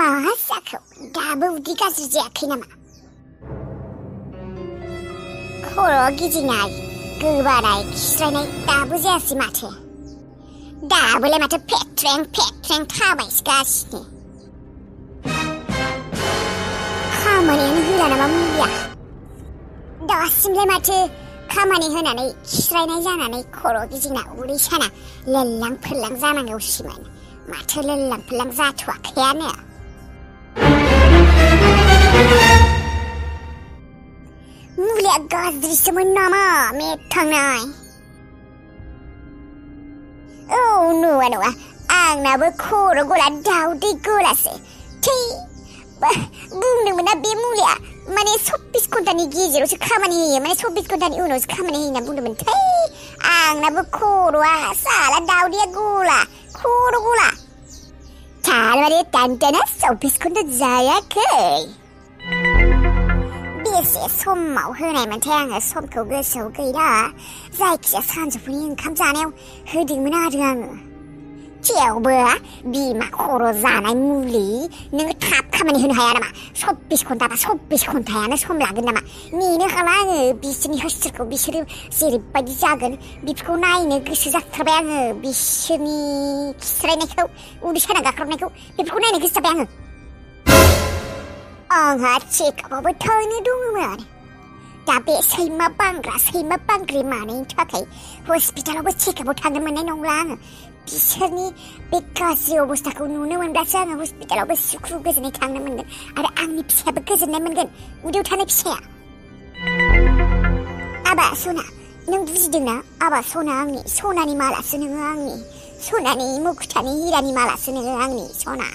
मा जाखो दाबो उदै गाज्रि जायाखै नामा? खर' गिदिंनाय गोबानाय खिस्रायनाय दाबो जायासै माथो। दाबोलाय माथो फेट्रें थाबायगासिनो। खामानियानो होला नामा मुलिया? दासिमलाय माथो खामानि होनानै खिस्रायनाय जानानै खर' गिदिंना उदै साना लेल्लां फोल्लां जानांगौसिमोन। माथो लेल्लां फोल्लां जाथ'वाखैयानो। मुलिया गाज्रिसोमोन नामा मेथांनाय? औ नङा आंनाबो खर' गला दाउदै गलासो। थै बुंदोंमोन ना बे मुलिया माने 24 घन्टानि गेजेरावसो खामानि होयो, माने 24 घन्टानि उनावसो खामानि होयो होनना बुंदोंमोन। थै आंनाबो खर'आ साला दाउदैया गला खर' गला। थारमाने टानटाना 24 घन्टा जायाखै। बेसे समाव होनायमोनथाय आङो समखौ गोसोआव गैला। जायखिया सानजौफुनि ओंखाम जानायाव होदोंमोन आरो आङो। थेवबो बिमा खर' जानाय मुलि नोङो थाब खामानि होनो हाया नामा? 24 घन्टाबा 24 घन्टायानो सम लागोन नामा? नेनो हाला आङो बिसोरनि हस्टेलखौ। बिसोरो जेरैबायदि जागोन बेफोरखौ नायनो गोसो जाथारबाय आङो। बिसोरनि खिस्रायनायखौ उदै साना गाख्रबनायखौ बेफोरखौ नायनो गोसो जाबाय आङो। आंहा चेकआपआवबो थांनो दङमोन। दा बे सैमा बांग्रि मानैनि थाखाय हस्पिटालावबो चेकआपआव थांनो मोननाय नंला आङो। बिसोरनि बे गाज्रि अबस्थाखौ नुनो मोनब्लासो आङो हस्पिटालावबो सुखु गोजोनै थांनो मोनगोन आरो आंनि फिसायाबो गोजोननाय मोनगोन, उदैयाव थानाय फिसाया। आबा सना, नों बुजिदोंना? आबा सना, आंनि सनानि मालासो नोङो, आंनि सनानि मुकुटानि हिरानि मालासो नोङो, आंनि सना।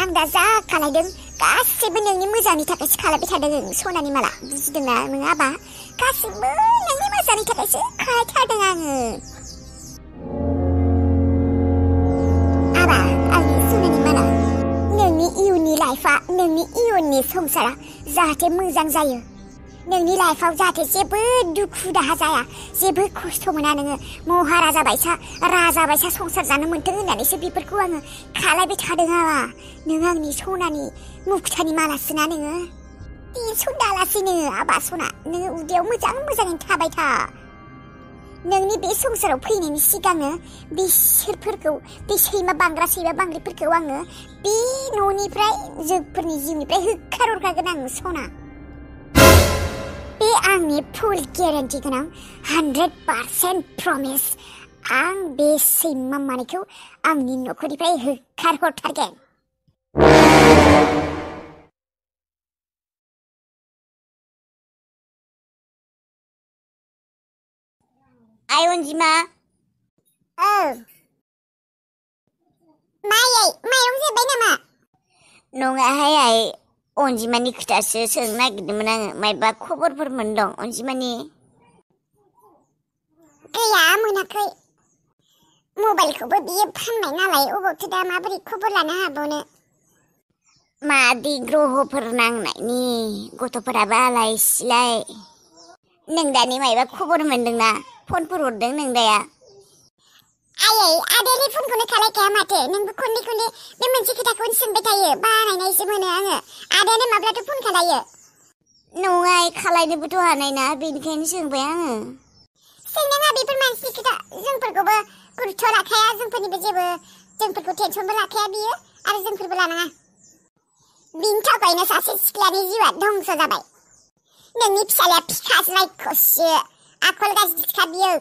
आं दा जा खालायदों गासैबो नोंनि मोजांनि थाखायसो खालायबाय थादों सनानि माला। बुजिदोंना नों आबा? गासैबो नोंनि मोजांनि थाखायसो खालायथारदों आङो। आबा आंनि सनानि माला, नोंनि इयुननि लाइफआ, नोंनि इयुननि संसारा जाहाथे मोजां जायो। नोंनि लाइफआव जाहाथे जेबो दुखु दाहा जाया, जेबो खस्थ' मोना नोङो। महाराजा बायसा राजा बायसा संसार जानो मोन्थों होननानैसो बेफोरखौ आङो खालायबाय थादों आबा। नों आंनि सनानि मुकुटानि मालासोना नोङो। टेनसन दालासै नोङो आबा सना। नोङो उदैयाव मोजाङैनो थाबाय था। नोंनि बे संसाराव फैनायनि सिगांनो बिसोरफोरखौ, बे सैमा बांग्रिफोरखौ आङो बे न'निफ्राय, जोंफोरनि जिउनिफ्राय होखारहरखागोन आङो सना। बे आंनि फुल गेरेन्टि गोनां 100% प्रमिस। आं बे सैमा मानैखौ आंनि न'खरनिफ्राय होखारहरथारगोन। आइ अनजिमा। औ माइरं जोब्बाय नामा? नङाहाय आइ, अनजिमानि खोथासो सोंनो नागिरदोंमोन आङो। मायबा खबरफोर मोनदों अनजिमानि? गैया, मोनाखै। मबाइलखौबो बियो फानबाय नालाय, अबावथो दा माबोरै खबर लानो हाबावनो। मादि ग्रहफोर नांनायनि गथ'फोराबो आलाय सिलाय। नों दानि मायबा खबर मोनदोंना? फनफोर हरदों नों दाया? आयै, आदायालाय फनखौनो खालायखाया माथो। नोंबो खनले बे मोनसे खोथाखौनो सोंबाय थायो। बानायनायसो मोनो आङो। आदायानो माब्लाथो फन खालायो? नङा, खालायनोबोथ' हानायना, बेनिखायनो सोंबाय आङो। सोंनाङा, बेफोर मानसिनि खोथा। जोंफोरखौबो गुरुत्व लाखाया, जोंफोरखौ टेनसनबो लाखाया बियो, आरो जोंफोरबो लानाङा। बिनि थाखायनो सासे सिख्लानि जिउआ धंस जाबाय। नोंनि फिसालाया फिखाज्लायखौसो आखल गाज्रिखा बियो।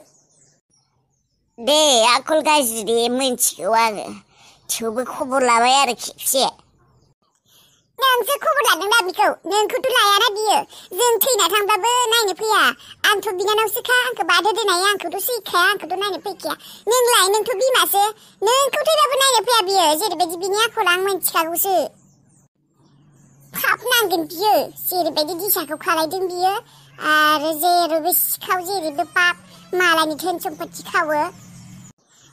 दे, आखल गाज्रि मोनथिगौ आङो, थेवबो खबर लाबाय आरो खेबसे। नोंसो खबर लादों दा बिखौ? नोंखौथ' लायाना बियो। जों थैना थांब्लाबो नायनो फैया। आंथ' बिनानावसोखा, आंखौ बादो दोननाय, आंखौथ' सैखाया, आंखौथ' नायनो फैखाया। नोंलाय, नोंथ' बिमासो, नोंखौ थैबाबो नायनो फैया बियो। जेरैबायदि बिनि आखल आं मोनथिखागौसो। पाप नांगोन बियो, जेरैबायदि दिसाखौ खालायदों बियो, आरो जेरैबो सिखाव, जेरैबो पाप, मालायनि धोन सम्पति खावो।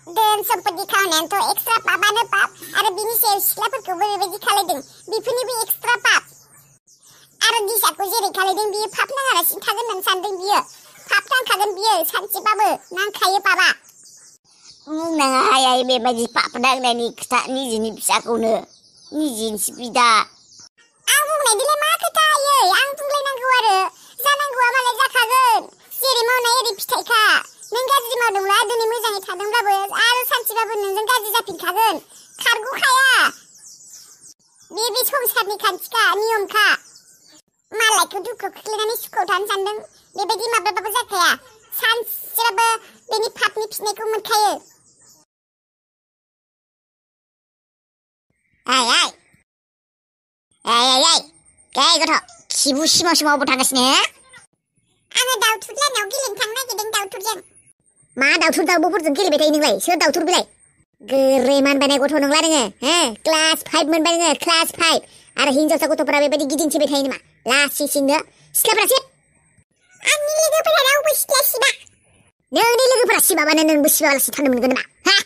धोन सम्पति खावनायानोथ' एक्सट्रा पापानो पाप, आरो बिनि सायाव सिख्लाफोरखौबो बेबायदि खालायदों, बेफोरनिबो एक्सट्रा पाप। आरो दिसाखौ जेरै खालायदों बियो पाप नाङालासिनो थागोन होननानै सानदों बियो। पाप नांखागोन बियो, सानसेबाबो नांखायो पापा। बुंनाङा हाय बेबायदि पाप नांनायनि खोथा निजिनि फिसाखौनो। निजिनसि बिदा आं बुंनायदोलाय मा खोथा आयै आं बुंलायनांगौ आरो जानांगौआ मालाय जाखागोन जेरै मावनाय एरै फिथाइखा नों गाज्रि मावदोंब्ला दिनै मोजाङै थादोंब्लाबो आरो सानसेबाबो नोंजों गाज्रि जाफिनखागोन खारग'खाया बे संसारनि खान्थिखा नियमखा मालायखौ दुखुआव खोख्लैनानै सुखुआव थानो सानदों बेबायदि माब्लाबाबो जाखाया सानसेबाबो बेनि फाफनि फिननायखौ मोनखायो गाय गथ' खिबु सिमाव अबाव थांगासिनो आङो दाउथुर लानायाव गेलेनो थांनो नागिरदों दाउथुरजों मा दाउथुर दाउब'फोरजों गेलेबाय थायो नोंलाय सोर दाउथुर बेलाय गोरै मानबायनाय गथ' नंला नोङो क्लास 5 मोनबाय नोङो क्लास 5 आरो हिनजावसा गथ'फोरा बेबायदि गिदिंथिबाय थायो नामा लासिंसिंनो सिख्लाफोरासो आंनि लोगोफोरा रावबो सिख्ला सिबा नोंनि लोगोफोरा सिबाबानो नोंबो सिबालासि थानो मोनगोन नामा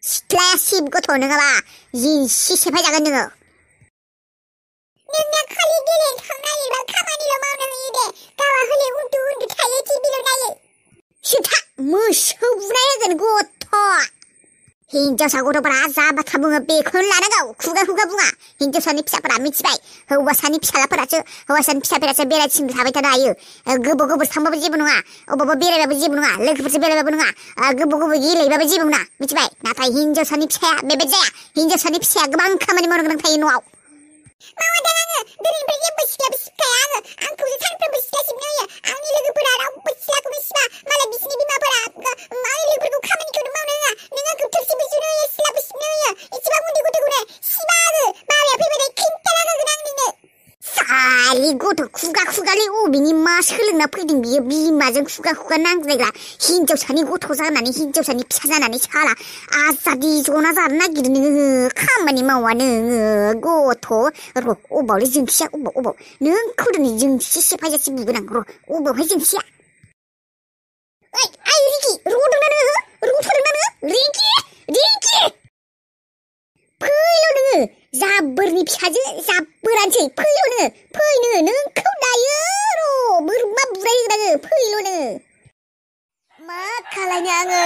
सिख्लाया सिब गथ' नङाबा जिसि सेफाय जागोन नोङो नोंना खालि गेलेनो थांनो नागिरबा खामानिल' मावनो होयो दे गावा हले उन्दु थायो टिभिल' नायो सिथा मोसौ बुनाय होगोन गथ' हिनजावसा गथ'फोरा जा बाथ्रा बुङो बेखौनो लानांगौ खुगा बुङा हिनजावसानि फिसाफोरा मिथिबाय हौवासानि फिसाफोरासो बेरायथिंनो थाबाय थानो हायो गोबाव थांबाबो जेबो नङा अबावबा बेरायबाबो जेबो नङा लोगोफोरजों बेरायबाबो नङा गोबाव गेलेबाबो जेबो नङा मिथिबाय नाथाय हिनजावसानि फिसाया बेबायदि जाया हिनजावसानि फिसाया गोबां खामानि मावनो गोनां थायो न'आव मावादां आङो दिनैनिफ्राय जेबो सिख्लाबो सिबखाया आंखौसो सानफ्रोमबो सिख्ला सिबनो होयो आंनि लोगोफोरा रावबो सिख्लाखौनो सिबा मालाय बिसिनि बिमाफोरा आंनि लोगोफोरखौ खामानिखौनो मावनो होआ नों आंखौ थोरसिबो सुनो होयो सिथ्लाबो सिबनो होयो एसेबां उन्दै गथ'खौनो सिबा आङो बाबाया फैबाथाय खिन्थाना होगोन आं नोंनो सालि गथ' खुगालै अबेनि मा सोलोंना फैदों बियो बिमाजों खुगा नांज्लायग्रा हिनजावसानि गथ' जानानै हिनजावसानि फिसा जानानै साला आजादि जना जानो नागिरो नोङो खामानि मावा नोङो गथ' र' अबावलै जोंसिया अबाव नोंखौ दिनै जोंसि सेफायजासे बुगोन आं र' अबावहाय जोंसिया ओइ रिंकि र'दोंना नोङो र'फोदोंना नोङो रिंकि फैल' नोङो जाबोरनि फिसाजो जाबोरानोसै फैल' नोङो नोंखौ दायो र' बोरमा बुरायगोन आङो फैल' नोङो मा खालायनो आङो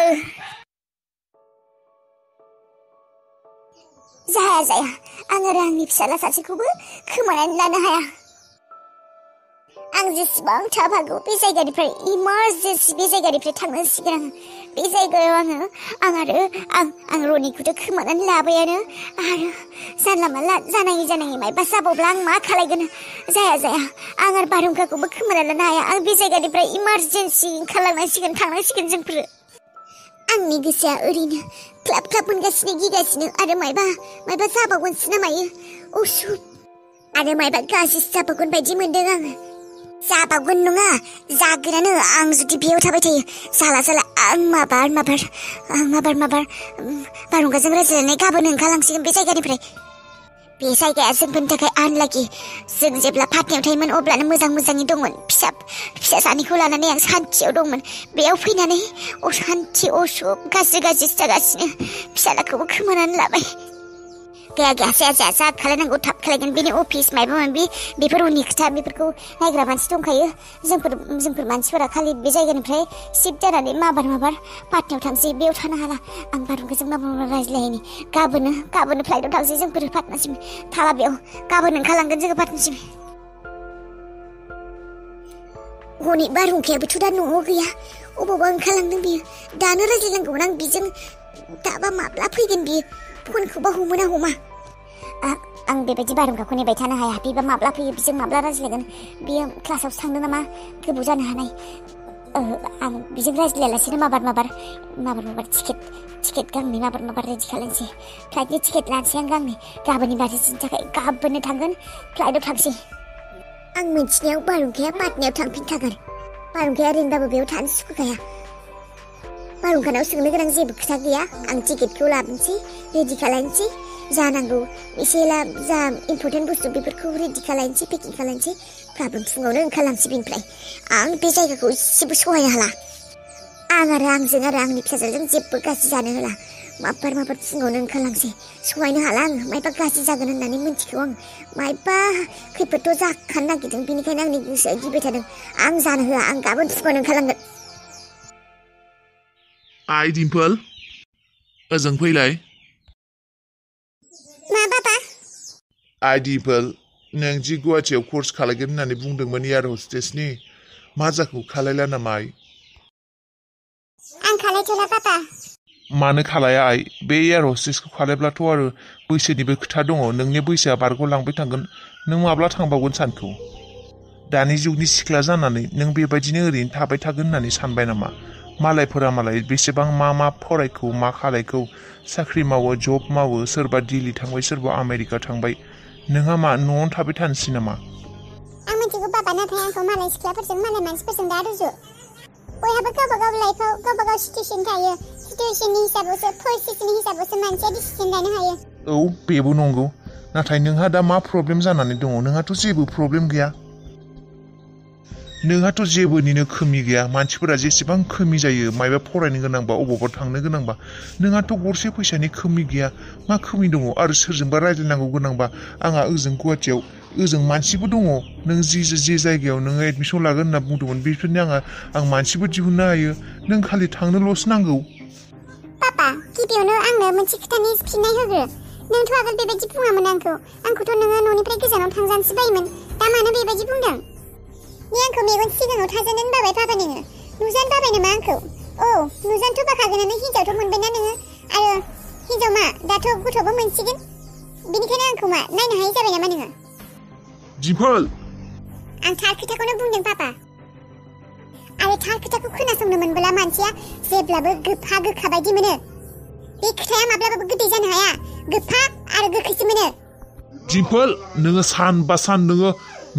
जाया आं आरो आंनि फिसाला सासेखौबो खोमानानै लानो हाया आं जेसेबां थाब हागौ बे जायगानिफ्राय इमारजेन्सि बे जायगानिफ्राय थांनांसिगोन आङो बे जायगायाव आं रनिखौथ' खोमानानै लाबायानो आरो जानला मानला जानाङि मायबा जाबावब्ला आं मा खालायगोन जाया आं आरो बारहुंखाखौबो खोमानानै लानो हाया आं बे जायगानिफ्राय इमारजेन्सि ओंखारलांनांसिगोन थांनांसिगोन जोंफोरो आंनि गोसोआ ओरैनो क्लाब मोनगासिनो गिगासिनो आरो मायबा जाबावगोनसो ना मायो उसुब आरो मायबा गाज्रि जाबावगोन बायदि मोनदों आङो जाबावगोन नङा जागोनानो आं जुदि बेयाव थाबाय थायो जाला आं माबार बारहुंखाजों रायज्लायनानै गाबोन ओंखारलांसिगोन बे जायगानिफ्राय बे जायगाया जोंफोरनि थाखाय आनलाकि जों जेब्ला पाटनायाव थायोमोन अब्लानो मोजाङै दंमोन फिसा सानैखौ लानानै आं सान्थियाव दंमोन बेयाव फैनानै असान्थि असुब गाज्रि जागासिनो फिसालाखौबो खोमानानै लाबाय गैया जा खालायनांगौ थाब खालायगोन बेनि अफिस माबा माबि बेफोर उननि खोथा बेफोरखौ नायग्रा मानसि दंखायो जोंफोर मानसिफोरा खालि बे जायगानिफ्राय शिफ्ट जानानै माबार पाटनायाव थांसै बेयाव थानो हाला आं बारहुंखाजों माबार रायज्लायहैनि गाबोनो फ्लाइटआव थांसै जोंफोर पाटनासिम थाला बेयाव गाबोन ओंखारलांगोन जोङो पाटनासिम हनै बारहुंखायाबोथ' दा न'आव गैया अबावबा ओंखारलांदों बियो दानो रायज्लायनांगौमोन आं बिजों दाबा माब्ला फैगोन बियो फनखौबा हमो ना हमा आं बेबायदि बारहुंखाखौ नेबाय थानो हाया बिबा माब्ला फैयो बिजों माब्ला रायज्लायगोन बियो क्लासावसो थांदों नामा गोबाव जानो हानाय आं बिजों रायज्लायालासेनो माबार टिकेट गांनै माबार रेडि खालामसै फ्लाइटनि टिकेट लानोसै आं गांनै गाबोननि बारिसिनि थाखाय गाबोननो थांगोन फ्लाइटआव थांसै आं मिथिनायाव बारहुंखाया पाटनायाव थांफिनखागोन बारहुंखाया ओरैनोबाबो बेयाव थानो सुखुखाया बारहुंखानाव सोंनो गोनां जेबो खोथा गैया आं टिकेटखौ लाबोनोसै रेडि खालामनोसै जानांगौ एसेला जा इम्पर्टेन्ट बुस्थु बेफोरखौ रेडि खालामनोसै पेकिं खालामनोसै गाबोन फुङावनो ओंखारलांसै बेनिफ्राय आं बे जायगाखौ एसेबो सहायनो हाला आं आरो आंनि फिसाजोजों जेबो गाज्रि जानो होला माबार फुङावनो ओंखारलांसै सहायनो हाला आङो मायबा गाज्रि जागोन होननानै मिन्थिगौ आं मायबा खैफोदथ' जाखानो नागिरदों बेनिखायनो आंनि गोसोआ गिबाय थादों आं जानो होआ आं गाबोन फुङावनो ओंखारलांगोन आइ डिम्पल ओजों फैलाय मा बाबा आइडिपोल नों जि गुवाहाटीयाव कर्स खालायगोन होननानै बुंदोंमोन एयार हस्टेसनि मा जाखो खालायला नामा आइ? आं खालायथ'ला पापा। मानो खालाया आइ? बे एयार हस्टेसखौ खालायब्लाथ' आरो बैसोनिबो खोथा दङ। नोंनि बैसोआ बारग'लांबाय थांगोन। नों माब्ला थांबावगोन सानखौ? दानि जुगनि सिख्ला जानानै नों बेबायदिनो ओरैनो थाबाय थागोन होननानै सानबाय नामा? मालायफोरा मालाय बेसेबां मा फरायखौ मा खालायखौ साख्रि मावो जब मावो सोरबा दिल्ली थांबाय सोरबा आमेरिका थांबाय नोंहा मा न'आवनो थाबाय थानोसै नामा? आं मिथिगौ पापा नाथाय आंखौ मालाय सिख्लाफोरजों मालाय मानसिफोरजों दा रुजु। बयहाबो गावबागाव लाइफआव गावबागाव सिटुएसन थायो। सिटुएसननि हिसाबावसो परिस्थितिनि हिसाबावसो मानसिया डिसिजन लानो हायो। औ बेबो नंगौ। नाथाय नोंहा दा मा प्रब्लेम जानानै दङ? नोंहाथ' जेबो प्रब्लेम गैया। नोंहाथ' जेबोनिनो खोमि गैया। मानसिफोरा जेसेबां खोमि जायो मायबा फरायनो गोनांबा अबावबा थांनो गोनांबा नोंहाथ' गरसे फैसानि खोमि गैया। मा खोमि दङ? आरो सोरजोंबा रायज्लायनांगौ गोनांबा आंहा ओजों गुवाहाटीयाव ओजों मानसिबो दङ। नों जे जायगायाव नोङो एडमिसन लागोन होनना बुंदोंमोन बेफोरनि आं मानसिबो दिहुननो हायो। नों खालि थांनोल'सो नांगौ। पापा गिबियावनो आंनो मोनसे खोथानि फिननाय होग्रो। नोंथ' आगोल बेबायदि बुङामोन आंखौथ' नोङो न'निफ्राय गोजानाव थांजानोसो बायोमोन। दा मानो बेबायदि बुंदों? नि आंखौ मेगन सिगाङाव थाजानोनो बाबाय पापा नोङो। नुजानो बाबाय नामा आंखौ? औ नुजानोथ' बाखागोनानो। हिनजावथ' मोनबायना नोङो। आरो हिनजाव मा दाथ' गथ'बो मोनसिगोन। बेनिखायनो आंखौ मा नायनो हायै जाबाय नामा नोङो? दिम्पोल आं थार खोथाखौनो बुंदों पापा। आरो थार खोथाखौ खोनासंनो मोनबोला मानसिया जेब्लाबो गोफा गोखा बायदि मोनो। बे खोथाया माब्लाबाबो गोदै जानो हाया। गोफा आरो गोखैसो मोनो। दिम्पोल नोङो सानबा सान नोङो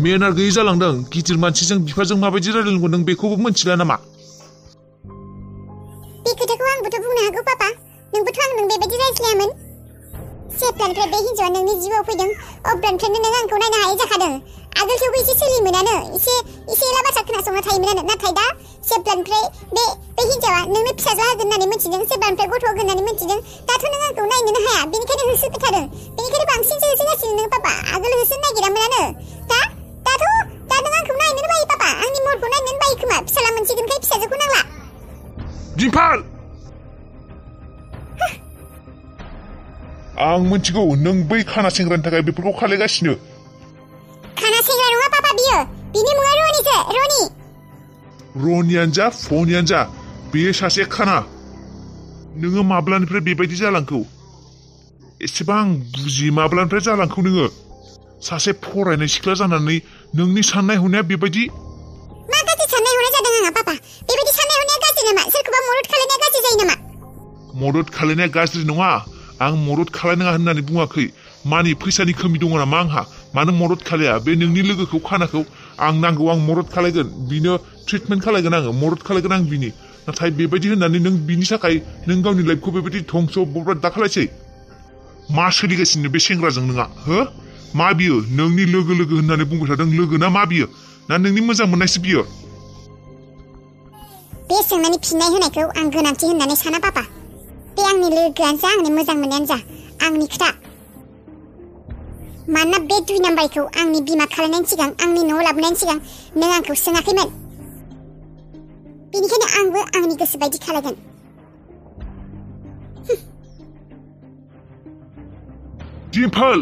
मेनार गैयै जालांदों। गिदिर मानसिजों बिफाजों माबायदि रायलायनांगौ नों बेखौबो मिथिला नामा? बे खोथाखौ आंबोथ' बुंनो हागौ पापा। नोंबोथ' आंजों बेबायदि रायज्लायामोन। जेब्लानिफ्राय बे हिन्जावआ नोंनि जिउआव फैदों अब्लानिफ्रायनो नों आंखौ नायनो हायै जाखादों। आगोल थेवबो एसे सोलियोमोनानो। एसे एला बाथ्रा खोनासंना थायोमोनानो। नाथाय दा जेब्लानिफ्राय बे हिन्जावआ नोंनो फिसाज्ला होगोन होननानै मिथिदों जेब्लानिफ्राय गथ' होगोन होननानै मिथिदों दाथ' नों आंखौ नायनोनो हाया। बेनिखायनो होसोथारदों। बेनिखायनो बांसिनसो होसोगासिनो नों पापा। आगोल होसोनो नागिरामोनानो। दा नों आंखौ नायनोनो बायो पापा। आंनि महरखौ नायनोनो बायो खोमा। फिसाला मोनसिगोनखाय फिसाजोखौ नांला। दिम्पोल आं मिथिगौ नों बै खाना सेंग्रानि थाखाय बेफोरखौ खालायगासिनो। खाना सेंग्रा नङा पापा बियो। बिनि मुङा रनिसो। रनि। रनियानो जा फनियानो जा बेयो सासे खाना। नोङो माब्लानिफ्राय बेबायदि जालांखौ? एसेबां बुजि माब्लानिफ्राय जालांखौ नोङो? सासे फरायनाय सिख्ला जानानै नोंनि साननाय हनाया बेबायदि? मा गाज्रि साननाय हनाय जादों आंहा पापा? बेबायदि साननाय हनाया गाज्रि नामा? सोरखौबा मदद खालायनाया गाज्रि जायो नामा? मदद खालायनाया गाज्रि नङा। आं मदद खालायनाङा होननानै बुङाखै। मानि फैसानि खोमि दङ नामा आंहा? मानो मदद खालाया? बे नोंनि लोगोखौ खानाखौ आं नांगौ आं मदद खालायगोन। बिनो ट्रिटमेन्ट खालायगोन आङो मदद खालायगोन आं बिनि। नाथाय बेबायदि होननानै नों बिनि थाखाय नों गावनि लाइफखौ बेबायदि धंस' बरबाद दा खालायसै। मा सोलिगासिनो बे सेंग्राजों नोंहा? हो? मा बियो? नोंनि लोगो होननानै बुंबाय थादों। लोगो ना मा बियो? ना नोंनि मोजां मोननायसो बियो? बे सोंनायनि फिननाय होनायखौ आं गोनांथि होननानै साना पापा। बे आंनि लोगोआनो जा आंनि मोजां मोननायानो जा आंनि खोथा। मानोना बे 2 नाम्बारखौ आंनि बिमा खालायनायनि सिगां आंनि न'आव लाबोनायनि सिगां नों आंखौ सोङाखैमोन। बेनिखायनो आंबो आंनि गोसो बायदि खालायगोन। दिम्पोल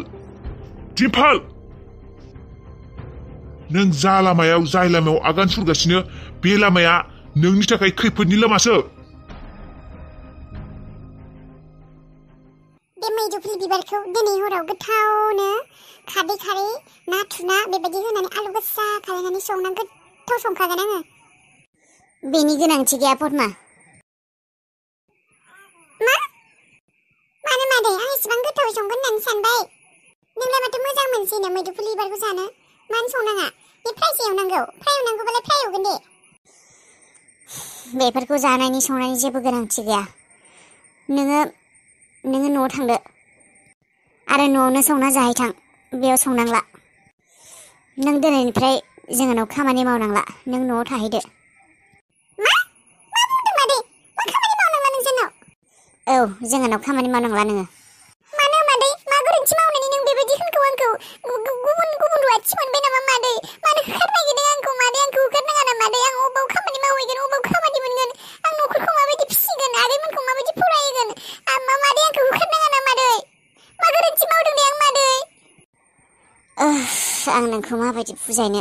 नों जाय लामायाव आगान सुरगासिनो बे लामाया नोंनि थाखाय खैफोदनि लामासो। बे मैदुफुल बिबारखौ दिनै हराव गोथावनो खारै नाथुना बेबायदि होनानै आलु गोसा खालायनानै संना गोथाव संखागोन आङो। बेनि गोनांथि गैया पद्मा। मानो मादै आं एसेबां गोथाव संगोन होननानै सानबाय? नोंलाय माथो मोजां मोनसैनो मैदुफुल बिबारखौ जानो। मानो संनाङा? बे फ्रायसो एवनांगौ। फ्राय एवनांगौबालाय फ्राय एवगोन दे। बेफोरखौ जानायनि संनायनि जेबो गोनांथि गैया। नोङो न'आव थांदो आरो न'आवनो संना जाहैथां। बेयाव संनांला। नों दिनैनिफ्राय जोंनाव खामानि मावनांला। नों न'आव थाहैदो। मा बुंदों मादै? मा खामानि मावनांला नोंसोरनाव? औ जोंनाव खामानि मावनांला नोङो। मानो मादै? मा गोरोन्थि मावनानै नों बेबायदि होनखौ आंखौ? गुबुन रुवाथि मोनबाय नामा मादै? मानो होखारनो नागिरदों आंखौ मादै? आंखौ होखारनाङा ना मादै? आं अबाव खामानि मावहैगोन? अबाव खामानि मोनगोन? आं न'खरखौ माबायदि फिसिगोन? आदैमोनखौ माबायदि फरायहोगोन? मादै आंखौ होखारनाङा ना मादै? मा गोरोन्थि मावदों दे आं मादै? आं नोंखौ माबायदि बुजायनो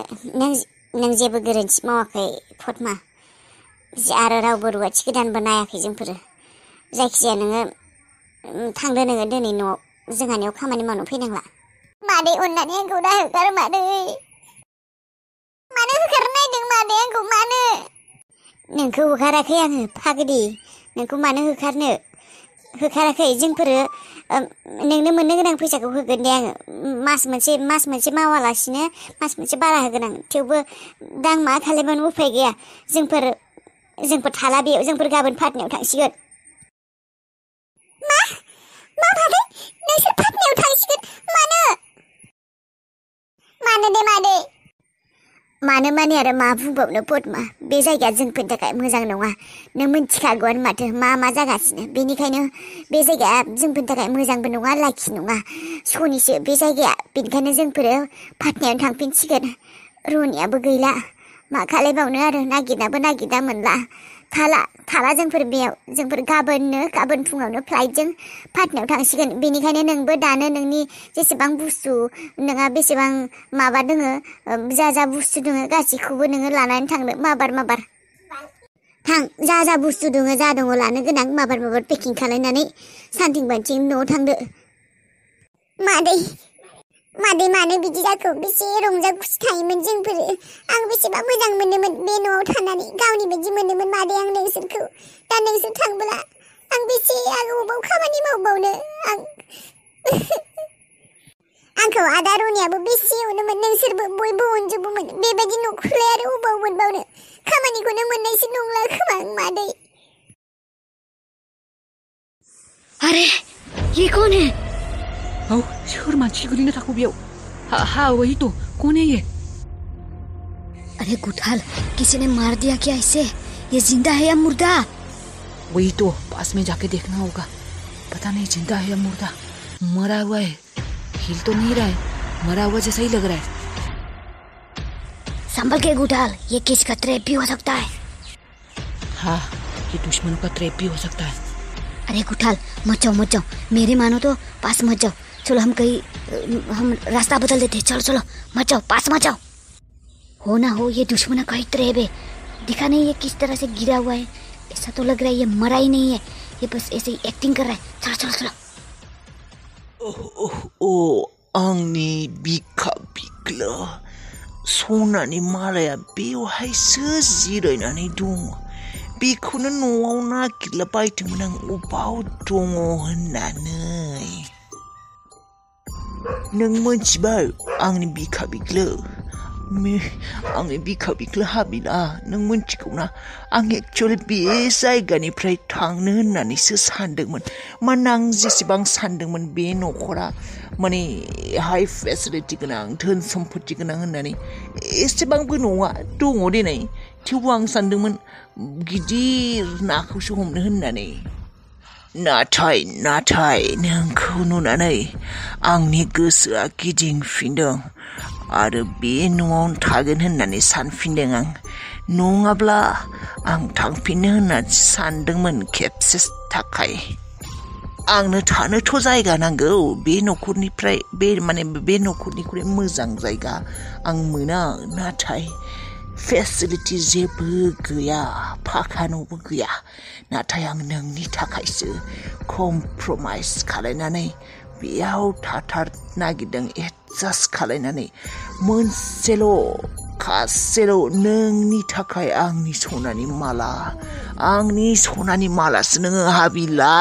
नों जेबो गोरोन्थि मावाखै फदमा आरो रावबो रुवाथि गोदानबो नायाखै जोंफोरो जायखिजाया नोङो थांदो नोङो दिनै न'आव जोंहानियाव खामानि मावनो फैनांला मादै अननानै आंखौ दा होखार मादै मानो होखारनो नायदों मादै आंखौ मानो नोंखौ होखाराखै आङो फाग्लि नोंखौ मानो होखाराखै जोंफोरो नोंनो मोननो गोनां फैसाखौ होगोन दे आङो मास मोनसे मावालासिनो मास मोनसे बारा होगोन आं थेवबो दा आं मा खालामबानो उफाय गैया जोंफोर थाला बेयाव जोंफोर गाबोन पाटनायाव थांसिगोन मा मादै नोंसोर पाटनायाव थांसिगोन मानो दे मादै मानो माने आरो मा बुंबावनो पदमा बे जायगाया जोंफोरनि थाखाय मोजां नङा नों मिथिखागौआनो माथो मा जागासिनो बेनिखायनो बे जायगाया जोंफोरनि थाखाय मोजांबो नङा लाखि नङा सनिसो बे जायगाया बेनिखायनो जोंफोरो पाटनायाव थांफिनसिगोन रनियाबो गैला मा खालायबावनो आरो नागिरना मोनला थाला जोंफोर बेयाव जोंफोर गाबोन फुङावनो फ्लाइटजों पाटनायाव थांसिगोन बेनिखायनो नोंबो दानो नोंनि जेसेबां बुस्थु नोंहा बेसेबां माबा दोङो जा बुस्थु दोङो गासैखौबो नोङो लानानै थांनो माबार थां जा बुस्थु दोङो जा दङ लानो गोनां माबार पेकिं खालायनानै सानथिं बानथिं न'आव थांदो मादै मानो बिदि जाखो बेसे रंजा खुसि थायोमोन जोंफोरो आं बेसेबा मोजां मोनोमोन बे न'आव थानानै गावनि बायदि मोनोमोन मादै आं नोंसोरखौ दा नोंसोर थांबोला आं बेसे अबाव खामानि मावबावनो आंखौ आदा रनियाबो बेसे अनोमोन नोंसोरबो बयबो अनजोबोमोन बेबायदि न'खौलाय आरो अबाव मोनबावनो खामानिखौनो मोननायसो नंला खोमा मादै अरे ये कौन है सोर मानसि गोलैना थाखो बेयाव हाँ वही तो कौन है ये अरे गुठाल किसी ने मार दिया क्या इसे ये जिंदा है या मुर्दा वही तो पास में जाके देखना होगा पता नहीं जिंदा है या मुर्दा मरा हुआ है हिल तो नहीं रहा है मरा हुआ जैसा ही लग रहा है संभल के गुठाल ये किस का ट्रैप भी हो सकता है हाँ ये दुश्मन का ट्रैप भी हो सकता है अरे गुठाल मत जाओ मेरी मानो तो पास मत जाओ चलो हम रास्ता बदल देते चलो मत जाओ पास मत जाओ हो ना हो ये दुश्मन का ही ट्रैप है दिखा नहीं ये किस तरह से गिरा हुआ है ऐसा तो लग रहा है ये मरा ही नहीं है ये बस ऐसे ही एक्टिंग कर रहा है चलो आंनि बिखा बिख्लो सनानि मालाया बेवहायसो जिरायनानै दङ बेखौनो न'आव नागिरला बायदोंमोन आं अबाव दङ होननानै नों मोनथिबाय आंनि बिखा बिख्लो हाबिला नों मोनथिगौना आं एक्चुअलि बे जायगानिफ्राय थांनो होननानैसो सानदोंमोन मानोना आं जेसेबां सानदोंमोन बे न'खरा माने हाई फेसिलिटि गोनां धोन सम्पति गोनां होननानै एसेबांबो नङा दङ देनाय थेवबो आं सानदोंमोन गिदिर नाखौसो हमनो होननानै नाथाय नोंखौ नुनानै आंनि गोसोआ गिदिंफिनदों आरो बे न'आवनो थागोन होननानै सानफिनदों आं नङाब्ला आं थांफिननो होननानै सानदोंमोन खेबसे थाखाय आंनो थानोथ' जायगा नांगौ बे न'खरनिख्रुइ मोजां जायगा आं मोना नाथाय फेसिलिटि जेबो गैया फाखा न'बो गैया नाथाय आं नोंनि थाखायसो कमप्रमाइज खालायनानै बेयाव थाथार नागिरदों एडजास्ट खालायनानै खासेल' नोंनि थाखाय आंनि सनानि मालासो नोङो हाबिला